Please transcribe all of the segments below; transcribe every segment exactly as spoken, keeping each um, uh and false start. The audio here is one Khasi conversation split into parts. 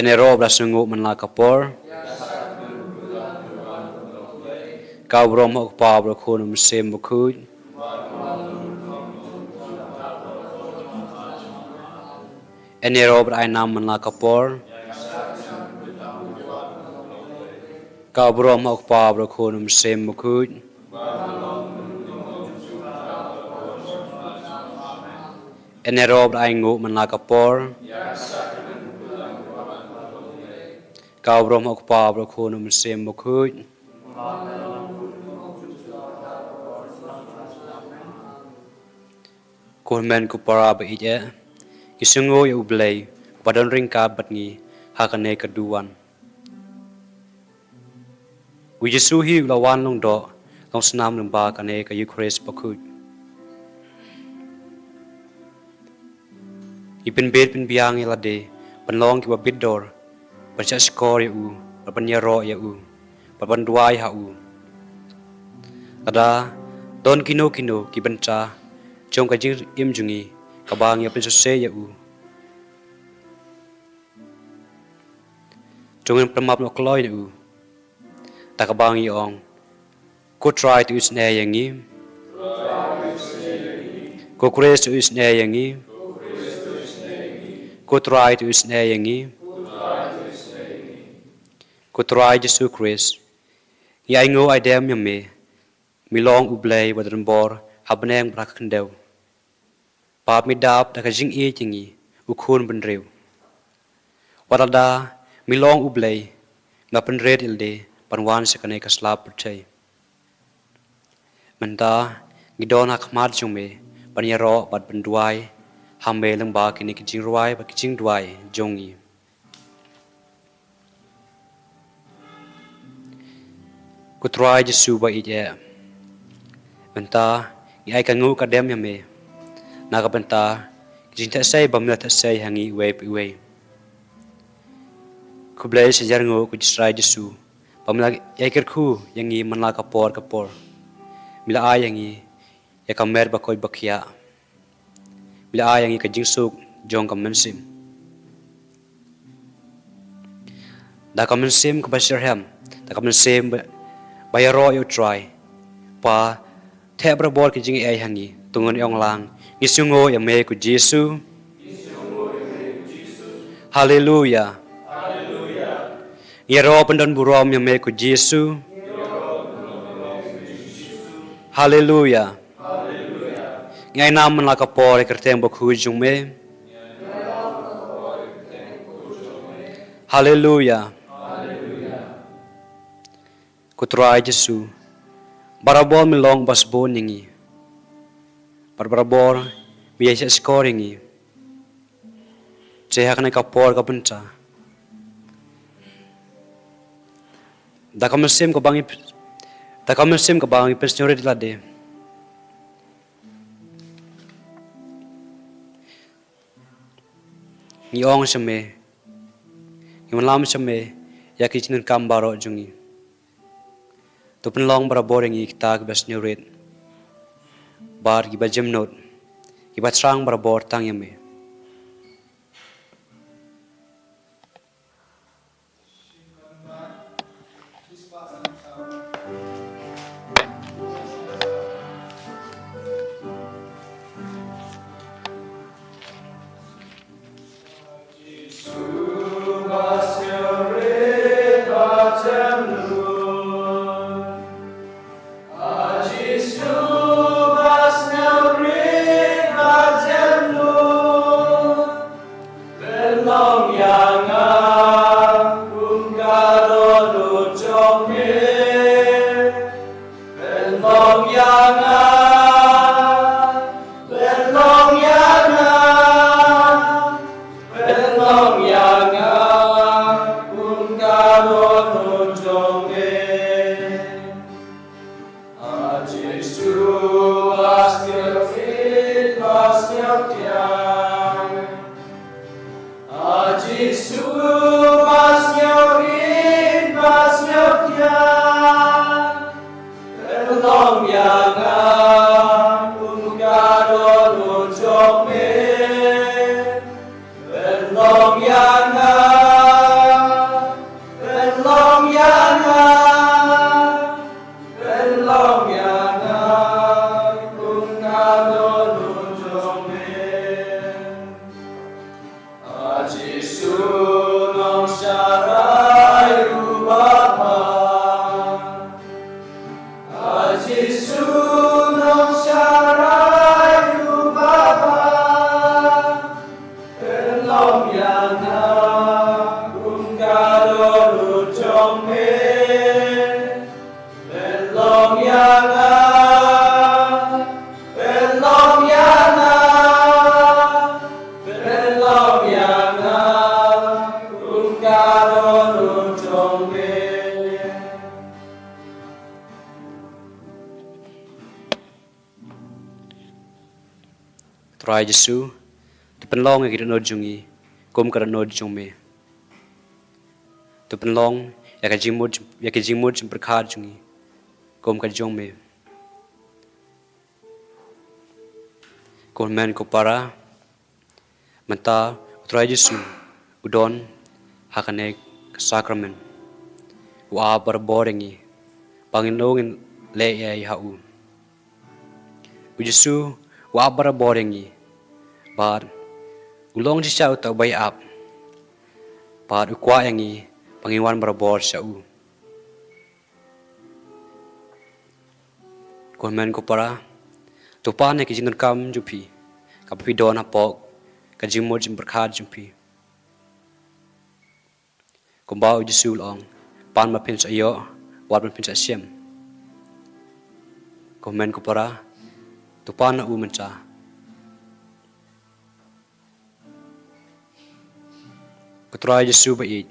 Ïaroh bad sngewnguh man la ka por. Ka burom ha u Kpa bad u Khun u Mynsiem Bakhuid. Ïaroh bad ai nam man la ka por. Ka burom ha u Kpa bad u Khun u Mynsiem Bakhuid. Ïaroh bad ai nguh man la ka por. Ka burom ha u Kpa bad u Khun u Mynsiem Bakhuid. Ko hynmen ko para ba ïeit, ngi sngewnguh ïa u Blei ba don ryngkat bad ngi ha kane ka duwan. U Jisu hi u la wan long doh, long snam lyngba kane ka Eukharist bakhuid. Ngi pynbit pynbiang ïa lade ban long kiba bit dor, ban shahshkor ïa u, ban ïaroh ïa u, ban duwai ha u. Lada don kino kino ki bynta jong ka jingim jong ngi kaba ngi ïa pynsngewsih ïa u, to ngin pynmap noh kloi na u da kaba ngi ong: Ko Trai, to isynei ïa ngi. Ko Khrist, to isynei ïa ngi. Ko Trai, to isynei ïa ngi. Ko Trai Jisu Khrist, ngi ai nguh ai dem ïa me. Me long u Blei ba don bor ha bneng bad ha ka khyndew. Bad me dap da ka jingïeit ïa ngi, u khun bynriew. Wat lada me long u Blei, me la pynrit ïa lade ban wan sha kane ka sla pyrthei. Mynta ngi don ha khmat jong me ban ïaroh bad ban duwai ha me lyngba kine ki jingrwai bad ki jingduwai jong ngi. Ko Trai Jisu ba ïeit eh, mynta ngi ai ka nguh ka dem ïa me na ka bynta ki jingtheh sei ba me la theh sei ha ngi iwei pa iwei. Khublei shi hajar nguh ko Trai Jisu ba me la ïai kyrkhu ïa ngi man la ka por ka por. Me la ai ïa ngi ïa ka met ba koit ba khiah. Me la ai ïa ngi ka jingsuk jong ka mynsiem. Da ka mynsiem kaba shitrhem, da ka mynsiem ba, ba ïaroh ïa u Trai. Pa, theh barabor ki jingaiei ha ngi, to ngin ong lang, ngi sngewnguh ïa me ko Jisu. Haleluya. Ngi ïaroh pyndon burom ïa me ko Jisu. Haleluya. Ngi ai nam man la ka por ïa ka kyrteng bakhuid jong me. Haleluya. Ko Trai Jisu, barabor me long ba sbun ïa ngi. Bar barabor me ïai shahshkor ïa ngi. Te ha kane ka por ka bynta, da ka mynsiem kaba ngi, da ka mynsiem kaba ngi pynsngewrit lade, ngi ong sha me, ngi wanlam sha me ïa ki jingdonkam baroh jong ngi. To pynlong barabor ïa ngi kita kiba sngewrit bad kiba jemnud, kiba thrang barabor tang ïa me. A Jisu, ba sngewrit, ba sngewthiang. A Jisu, ba sngewrit, ba sngewthiang. Pynlong ïa nga kum ka dohnud jong me. Pynlong ïa nga, pynlong ïa nga, pynlong ïa nga kum ka dohnud jong me. A Jisu, nongsharai ruh ba bha. A Jisu, nongsharai ruh ba bha. Pynlong ïa nga kum ka dohnud jong me. Pynlong ïa nga, pynlong ïa nga, pynlong ïa nga kum ka dohnud jong me. Trai Jisu, to pynlong ïa ki dohnud jong ngi kum ka dohnud jong me. To pynlong ïa ka jingmut, ïa ki jingmut jingpyrkhat jong ngi kum ka jong me. Ko hynmen ko para, mynta u Trai Jisu u don ha kane ka sakramen. U ap barabor ïa ngi ba ngin ong ngin leh ei ei ha u. U Jisu u ap barabor ïa ngi bad u long shisha uta uba ïap bad u kwah ïa ngi ba ngin wan barabor sha u. Ko hynmen ko para, to pan ïa ki jingdonkam jong phi kaba phi don hapoh ka jingmut jingpyrkhat jong phi. Kumba u Jisu u la ong, pan ba phin sa ïoh, wad ba phin sa shem. Ko hynmen ko para, to pan na u mynta. Ko Trai Jisu ba ïeit,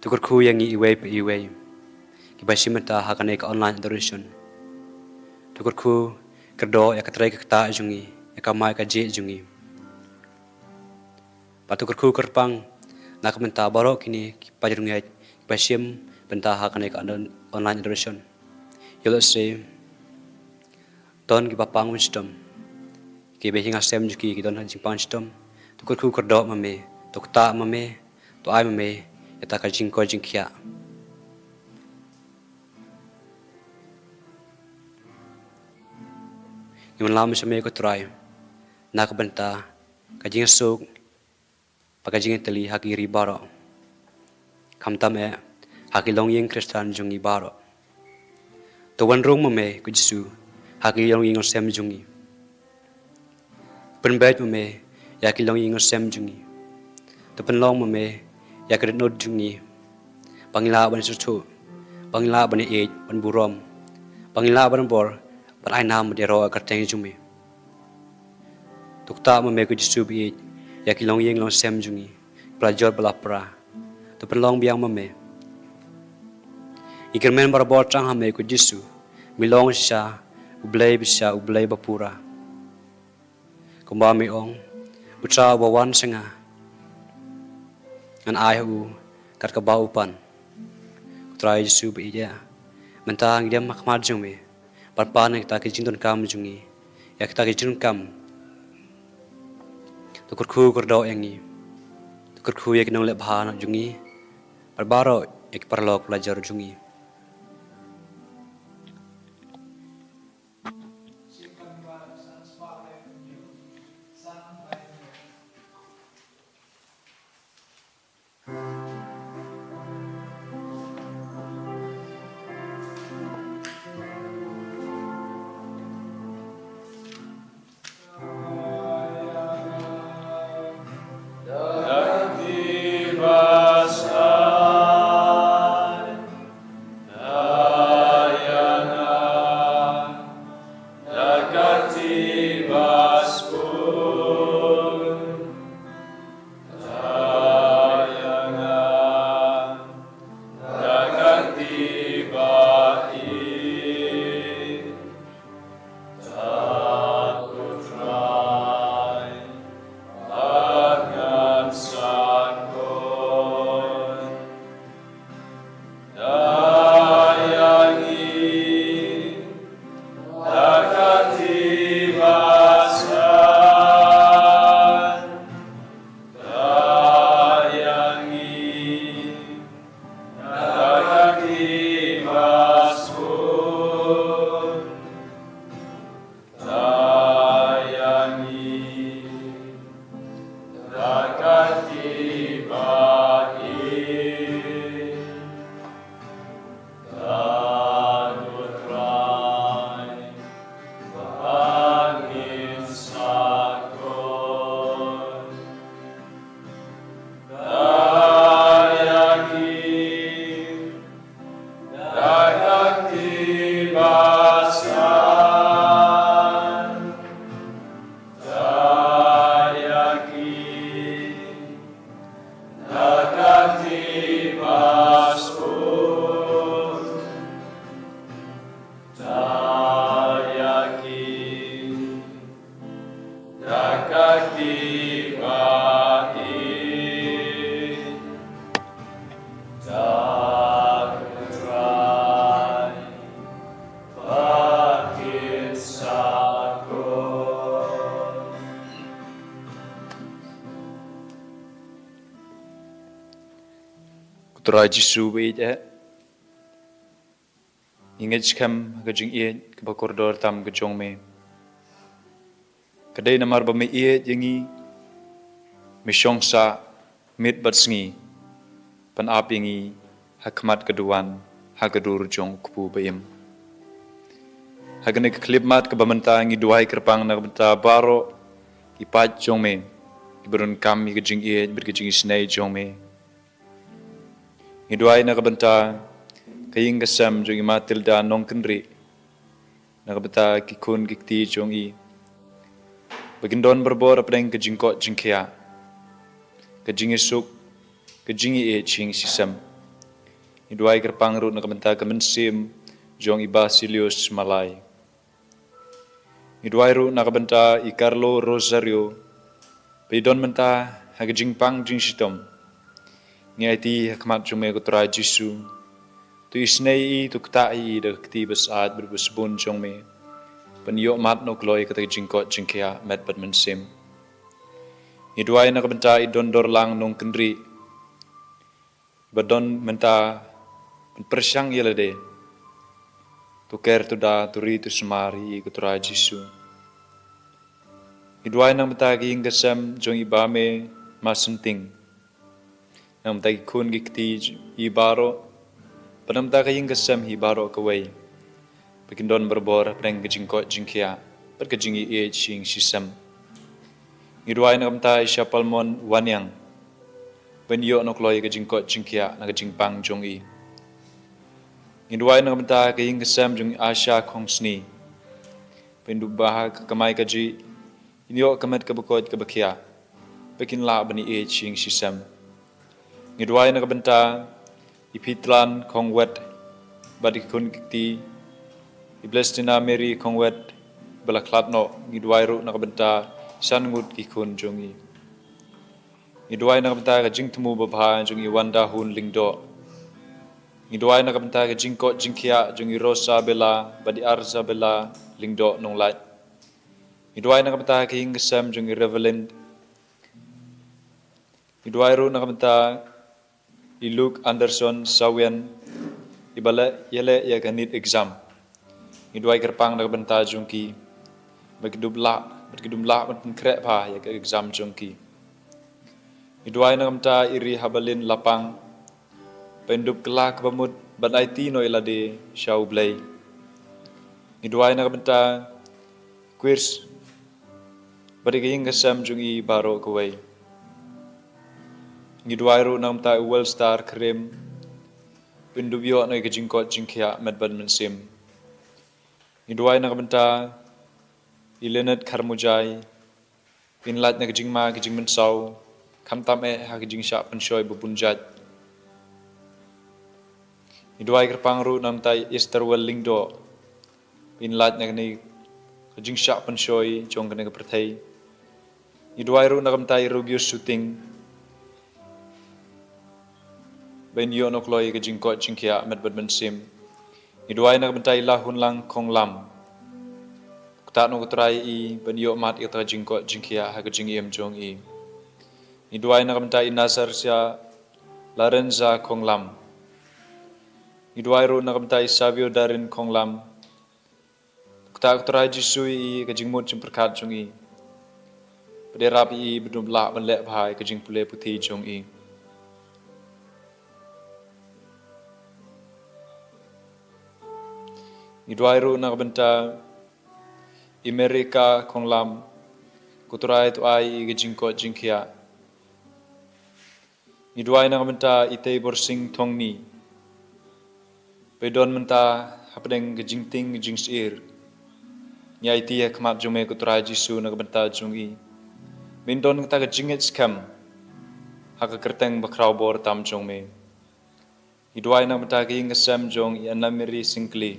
to kyrkhu ïa ngi iwei pa iwei. kiba shim bynta ha kane ka online adoration. To kyrkhu kyrdoh ïa ka trei ka ktah jong ngi, ïa ka mai ka jih jong ngi. Bad to kyrkhu kyrpang na ka bynta baroh kine ki paid ryngiej kiba shim bynta ha kane ka on-, online adoration. Ïoh lehse don kiba pang shitom, kiba ïing ha sem jong ki ki don ha jingpang shitom. To kyrkhu kyrdoh ma me, to ktah ma me, to ai ma me ïa ta ka jingkoit jingkhiah. Ngi wanlam sha me ko Trai na ka bynta ka jingsuk bad ka jingïatylli ha ki ri baroh, khamtam eh ha ki longïing Khristan jong ngi baroh. To wan rung ma me ko Jisu ha ki longïing longsem jong ngi. Pynbeit ma me ïa ki longïing longsem jong ngi. To pynlong ma me ïa ka dohnud jong ngi, ba ngin lah ban sngewthuh, ba ngin lah ban ïeit ban burom, ba ngin lah ban bor ban ai nam bad ïaroh ha ka kyrteng jong me. To ktah ma me ko Jisu ba ïeit ïa ki longïing longsem jong ngi, ba la jot ba la pra. To pynlong biang ma me. Ngi kyrmen barabor tang ha me ko Jisu, me long shisha U Blei bashisha, U Blei bapura. Kumba me ong, uta uba wan sha nga ngan ai ha u kat kaba u pan. Ko Trai Jisu ba ïeit, mynta ngi dem ha khmat jong me ban pan ïa kita ki jingdonkam jong ngi, ïa kita ki jingdonkam. To kyrkhu kyrdoh ïa ngi, to kyrkhu ïa ki nongleh bha jong ngi, bad baroh ïa ki paralok paralajor jong ngi. Ko Trai Jisu ba ïeit eh, ngi ngeit skhem ha ka jingïeit kaba kordor tam ka jong me. Ka dei namar ba me ïeit ïa ngi, me shong sah miet bad sngi ban ap ïa ngi ha khmat ka duwan, ha ka dur jong u kpu ba im. Ha kane ka khyllipmat kaba mynta ngi duwai kyrpang na ka bynta baroh ki paid jong me kiba donkam ïa ka jingïeit bad ka jingisynei jong me. Ngi duwai na ka bynta ka ïing ka sem jong i Matilda Nongkynrih, na ka bynta ki khun ki kti jong i, ba kin don barabor hapdeng ka jingkoit jingkhiah, ka jingïasuk, ka jingïeit shisha shisem. Ngi duwai kyrpang ruh na ka bynta ka mynsiem jong i Basilius Malai. Ngi duwai ruh na ka bynta i Carlo Rosario, ba i don mynta ha ka jingpang jingshitom. Ngi aiti ha khmat jong me ko Trai Jisu. To isynei i, to ktah i da ka kti ba syaid bad ba sbun jong me, ban ïoh mad noh kloi kata ka jingkoit jingkhiah met bad mynsiem. Ngi duwai na ka bynta i Dondorlang Nongkynrih, ba don mynta ban pyrshang ïa lade. To ker, to da, to ri, to sumar ïa i ko Trai Jisu. Ngi duwai na ka bynta ka ïing ka sem jong i Bamei Masynting, na ka bynta ki khun ki kti i baroh, bad na ka bynta ka ïing ka sem hi baroh kawei, ba kin don barabor hapdeng ka jingkoit jingkhiah bad ka jingïeit shi ïing shi sem. Ngi duwai na ka bynta i Shapalmon Wanniang, ban ïoh noh kloi ka jingkoit jingkhiah na ka jingpang jong i. Ngi duwai na ka bynta ka ïing ka sem jong i Asha Khongsni, ban dup bha ha ka kamai kajih, in ïoh ka met kaba koit kaba khiah, ba kin lah ban ïeit shi ïing shi sem. Ngi duwai na ka bynta i Phitlan Khongwet bad ki khun ki kti, i Blestina Mary Khongwet ba la khlad noh. Ngi duwai ruh na ka bynta san ngut ki khun jong i. Ngi duwai na ka bynta ka jingthmu babha jong i Wandahun Lyngdoh. Ngi duwai na ka bynta ka jingkoit jingkhiah jong i Rosabella bad i Arzabella Lyngdoh Nonglait. Ngi duwai na ka bynta ka ïing ka sem jong i Reverend. Ngi duwai ruh na ka bynta i Luke Anderson Sawian, i ba la ïaleh ïa ka NEET exam. Ngi duwai kyrpang na ka bynta jong ki, ba ki dup lah, ba ki dup lah ban pynkhreh bha ïa ka exam jong ki. Ngi duwai na ka bynta i Rihabalin Lapang, ban dup kylla kaba mut ban aiti noh ïa lade sha U Blei. Ngi duwai na ka bynta Chris bad ka ïing ka sem jong i baroh kawei. Ngi duwai ruh na ka bynta i Wellstar Krim, ban dup ïoh noh ka jingkoit jingkhiah met bad mynsiem. Ngi duwai na ka bynta i Lenet Kharmujai, ban lait na ka jingma ka jingmynsaw, khamtam eh ha ka jingshah pynshoi ba bun jait. Ngi duwai kyrpang ruh na ka bynta i Esther Well Lyngdoh, ban lait na kane ka jingshah pynshoi jong kane ka pyrthei. Ngi duwai ruh na ka bynta i Rubius Suting, ban ïoh noh kloi ka jingkoit jingkhiah met bad mynsiem. Ngi duwai na ka bynta i Lahunlang Khonglam. Ktah noh ko Trai i, ban ïoh mad ïa ka jingkoit jingkhiah ha ka jingim jong i. Ngi duwai na ka bynta i Nazarsia Larenza Khonglam. Ngi duwai ruh na ka bynta i Savio Darin Khonglam. Ktah ko Trai Jisu i ka jingmut jingpyrkhat jong i, bad ïarap i ba un lah ban leh bha ïa ka jingpule puthi jong i. Ngi duwai ruh na ka bynta i Merika Khonglam, ko Trai to ai i ka jingkoit jingkhiah. Ngi duwai na ka bynta i Teiborsing Thongni, ba i don mynta hapdeng ka jingtieng ka jingsyier. Ngi aiti ha khmat jong me ko Trai Jisu na ka bynta jong i, ba in don kata ka jingngeit skhem ha ka kyrteng bakhraw bor tam jong me. Ngi duwai na ka bynta ka ïing ka sem jong i Anna Mary Singkli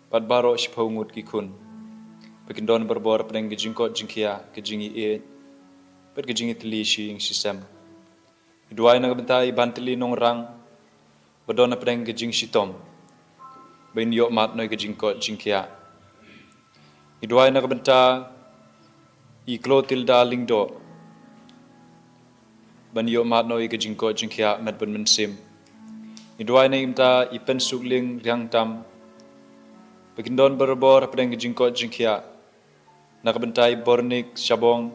bad baroh shiphew ngut ki khun, ba kin don barabor hapdeng ka jingkoit jingkhiah, ka jingïeit bad ka jingïatylli shi ïing shi sem. Ngi duwai na ka bynta i Bantylli Nongrang, ba don hapdeng ka jingshitom, ba in ïoh mad noh ka jingkoit jingkhiah. Ngi duwai na ka bynta i Clotilda Lyngdoh, ban ïoh mad noh ïa ka jingkoit jingkhiah met bad mynsiem. Ngi duwai na ka bynta i Pynsukling Riangtam, ba kin don barabor hapdeng ka jingkoit jingkhiah. Na ka bynta i Bornik Shabong,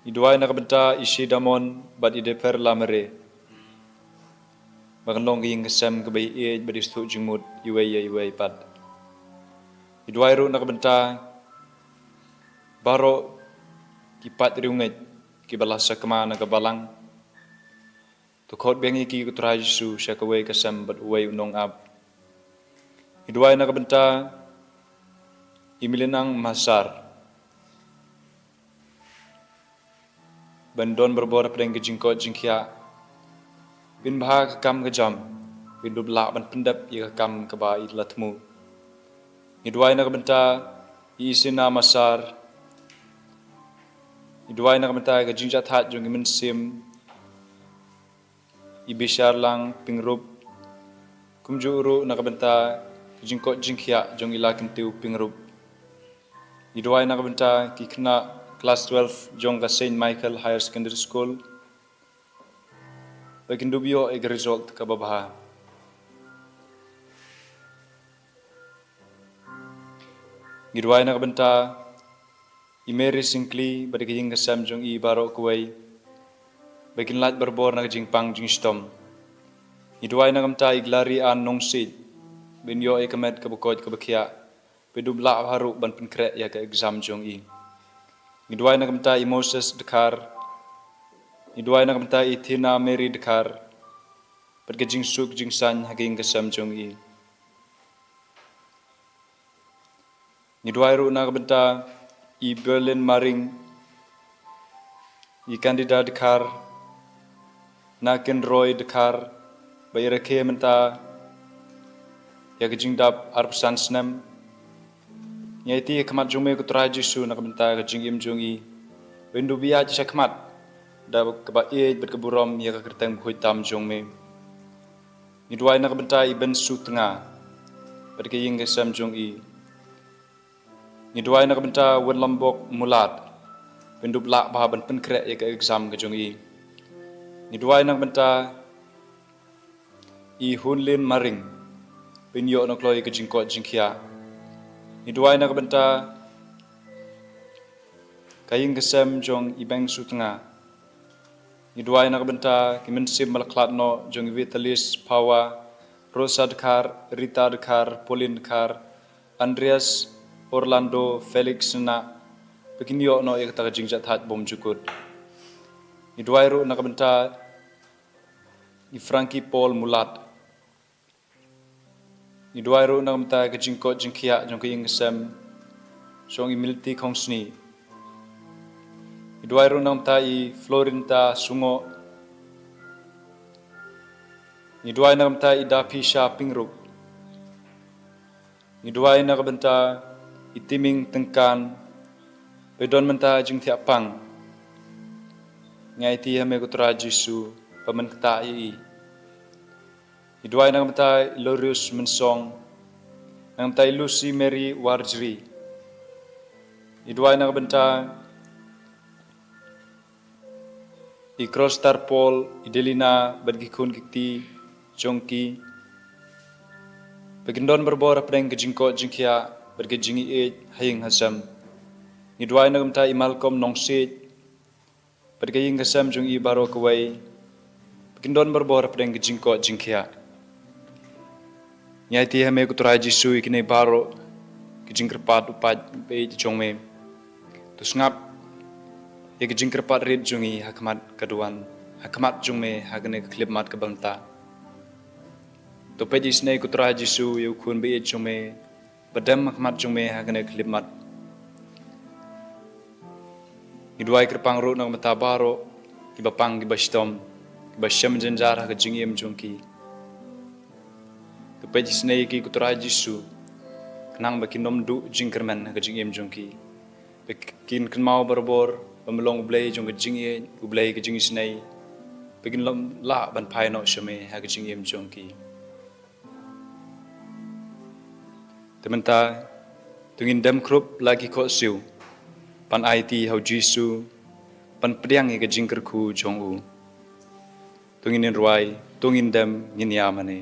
ngi duwai na ka bynta i Shidamon bad i Deper Lamare, ba kan long ka ïing ka sem kaba ïeit bad i sngewthuh jingmut iwei ïa iwei pat. Ngi duwai ruh na ka bynta baroh ki paid riewngeit kiba la sakma na ka balang. To khot biang ïa ki ko Trai Jisu sha kawei ka sem bad uwei u nongap. Ngi duwai na ka bynta i Milinang Masar, ban don barabor hapdeng ka jingkoit jingkhiah, Pynbha ka kam ka jam, pyndup lah ban pyndep ïa ka kam kaba i la thmu. Ngi duwai na ka bynta i Isina Masar. Ngi duwai na ka bynta ka jingjahthait jong i mynsiem i Bisharlang Pyngrope. Kumjuh ruh na ka bynta ka jingkoit jingkhiah jong i Lakyntew Pyngrope. Ngi duwai na ka bynta ki khynnah klas twelve jong ka Saint Michael Higher Secondary School. Ba kin dup ïoh ïa ka result kaba bha. Ngi duwai na ka bynta i Mary Syngkli bad ka ïing ka sem jong i baroh kawei. Ba kin lait barabor na ka jingpang jingshitom. Ngi duwai na ka bynta i Glary Ann Nongsiej. Ba in ïoh ïa ka met kaba koit kaba khiah. Ba dup lah bha ruh ban pynkhreh ïa ka exam jong i. Ngi duwai na ka bynta i Moses Dkhar. Ngi duwai na ka bynta i Thina Mary Dkhar. Bad ka jingsuk jingsaiñ ha ka ïing ka sem jong i. Ngi duwai ruh na ka bynta i Berlin Maring, i Candida Dkhar, Nakin Roy Dkhar, ba i rakhe mynta ïa ka jingdap arphew san snem. Ngi aiti ha khmat jong me ko Trai Jisu na ka bynta ka jingim jong i. Ba in dup ïaid shakhmat da kaba ïeit bad ka burom ïa ka kyrteng bakhuid tam jong me. Ngi duwai na ka bynta i Bensu Tnga bad ka ïing ka sem jong i. Ngi duwai na ka bynta Wenlambok Mulad. Ba in dup lah bha ban pynkhreh ïa ka exam ka jong i. Ngi duwai na ka bynta i Hunlin Maring. Ba in ïoh noh kloi ïa ka jingkoit jingkhiah. Ngi duwai na ka bynta ka ïing ka sem jong i Bensu Tnga. Ngi duwai na ka bynta ki mynsiem ba la khlad noh jong i Vitalis Pawa, Rosa Dkhar, Rita Dkhar, Pauline Dkhar, Andreas, Orlando, Felix Sena. Ba kin ïoh noh ïa kata ka jingjahthait bymjukut. Ngi duwai ruh na ka bynta i Frankie Paul Mulad. Ngi duwai ruh na ka bynta ka jingkoit jingkhiah jong ka ïing ka sem jong i Milti Khongsni. Ngi duwai ruh na ka bynta i Florinta Sungoh. Ngi duwai na ka bynta i Daphisha Pyngrope. Ngi duwai na ka bynta i Timing Tyngkan. Ba i don mynta jingthiah pang. Ngi aiti ha me ko Trai Jisu ba men ktah ïa i. Ngi duwai na ka bynta i Lorius Mynsong. Na ka bynta i Lucy Mary Warjri. Ngi duwai na ka bynta i Crostar Paul, i Delina bad ki khun ki kti jong ki. Ba kin don barabor hapdeng ka jingkoit jingkhiah bad ka jingïeit ha ïing ha sem. Ngi duwai na ka bynta i Malcolm Nongsiej bad ka ïing ka sem jong i baroh kawei. Ba kin don barabor hapdeng ka jingkoit jingkhiah. Ngi aiti ha me ko Trai Jisu ïa kine baroh ki jingkyrpad u paid ba ïeit jong me. To sngap ïa ki jingkyrpad rit jong i ha khmat ka duwan, ha khmat jong me ha kane ka khyllipmat kaba mynta. To peit isynei ko Trai Jisu ïa u khun ba ïeit jong me ba dem ha khmat jong me ha kane ka khyllipmat. Ngi duwai kyrpang ruh na ka bynta baroh kiba pang kiba shitom, kiba shem jynjar ha ka jingim jong ki. To peit isynei ïa ki ko Trai Jisu khnang ba kin ym duh jingkyrmen ha ka jingim jong ki. Ba kin kynmaw barabor ba me long U Blei jong ka jingïeit, U Blei ka jingisynei. Ba kin ym lah ban phai noh sha me ha ka jingim jong ki. Te mynta to ngin dem khrup la ki khohsiew ban aiti ha u Jisu, ban pdiang ïa ka jingkyrkhu jong u. To ngin rwai, to ngin dem, ngin ïa mane.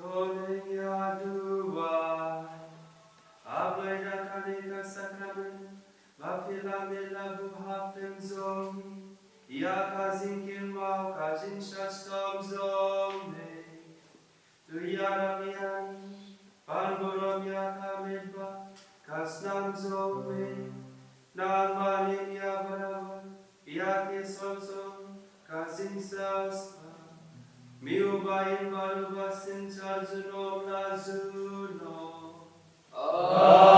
To ngin ïa duwai. A Blei, da kane ka sakramen ba phi la mih la buh hapdeng jong ngi ïa ka jingkynmaw ka jingshitom jong me, to ïarap ïa ngi ban burom ïa ka met bad ka snam jong me. Nangta ngin ïa batai ïa ki sawdong ka jingshisha. Me uba im bad uba synshar junom la junom. Amen.